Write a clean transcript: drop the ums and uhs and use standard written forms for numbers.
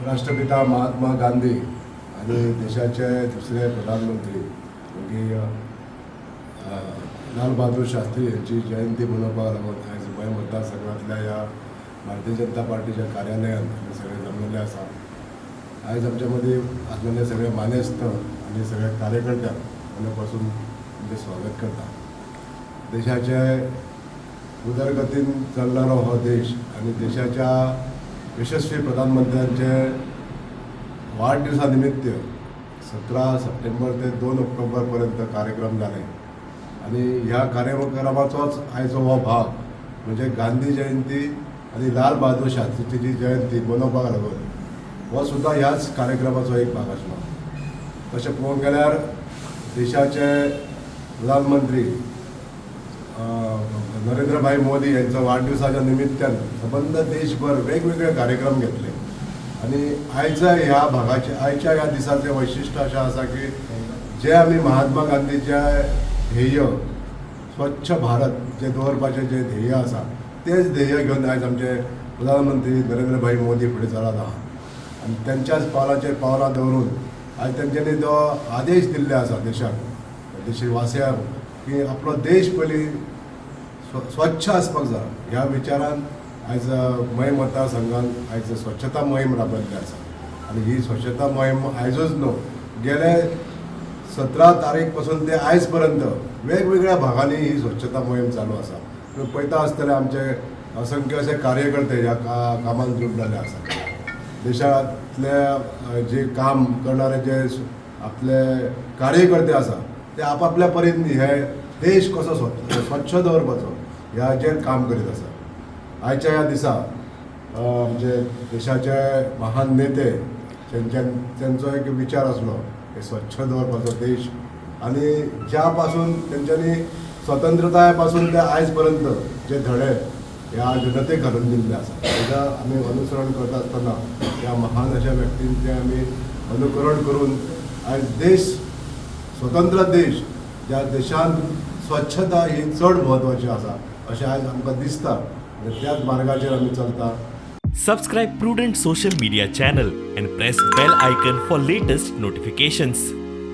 राष्ट्रपिता महात्मा गांधी आनी देशाचे दुसरे प्रधानमंत्री मागीर लाल बहादूर शास्त्री यांची जयंती मनोवपाक लागून आयज गोंय मतदारसंघातल्या ह्या भारतीय जनता पार्टीच्या कार्यालयांत आमी सगळे जमलेले आसा. आयज आमच्या मदीं आसलेले सगळे मानेस्त आनी सगळ्या कार्यकर्त्यांक मना पासून तुमचें स्वागत करता. देशाचे उदरगतीन चलणारो हो देश आनी देशाच्या यशस्वी प्रधानमंत्र्यांचे वाडदिवसा निमित्त 17 सप्टेंबर ते 2 ऑक्टोबर पर्यंत कार्यक्रम जाले आनी ह्या कार्यक्रमाचोच आयचो हो भाग, म्हणजे गांधी जयंती आनी लाल बहादूर शास्त्रीची जयंती मनोवपाक लागून हो सुद्दां ह्याच कार्यक्रमाचो एक भाग आसलो. तशें पळोवंक गेल्यार देशाचे प्रधानमंत्री नरेंद्रभाई मोदी यांच्या वाढदिवसाच्या निमित्तान सबंद देशभर वेगवेगळे कार्यक्रम घेतले आनी आयच्या ह्या भागाचे, आयच्या ह्या दिसाचें वैशिश्ट अशें आसा की जे आमी महात्मा गांधीचे ध्येय, स्वच्छ भारत जे दवरपाचें जे ध्येय आसा, तेच ध्येय घेवन आयज आमचे प्रधानमंत्री नरेंद्रभाई मोदी फुडें चलत आहा आनी तेंच्याच पावलाचेर पावलां दवरून आयज तेंच्यांनी जो आदेश दिल्ले आसा देशाक, देशवासियांक की आपलो देश पयलीं स्वच्छ आसपाक जाय, ह्या विचारान आयज मयें मतदारसंघान आयज स्वच्छता मोहीम राबयल्ली आसा. आनी ही स्वच्छता मोहीम आयजूच न्हू, गेले 17 तारीख पासून ते आयज पर्यंत वेगवेगळ्या भागांनी ही स्वच्छता मोहीम चालू आसा. तुमी पळयता आसतले, आमचे असंख्य असे कार्यकर्ते ह्या कामान जुडलेले आसा. देशांतले जे काम करणारे जे आपले कार्यकर्ते आसा, ते आपापल्या परीन हे देश कसो स्वच्छ दवरपाचो ह्याचेर काम करीत आसा. आयच्या ह्या दिसा आमचे देशाचे महान नेते तेंचो एक विचार आसलो की स्वच्छ दवरपाचो देश आनी ज्या पासून तेंच्यांनी स्वतंत्रताये पासून ते आयज पर्यंत जे धडे ह्या जनतेक घालून दिल्ले आसा, तेजा आमी अनुसरण करता आसतना ह्या महान अशा व्यक्तींचें आमी अनुकरण करून आयज देश, स्वतंत्र देश, ज्या देशांत स्वच्छता ही चड म्हत्वाची आसा अशें आयज आमकां दिसता आनी त्याच मार्गाचेर आमी चलता. Subscribe Prudent Social Media channel and press bell icon for latest notifications.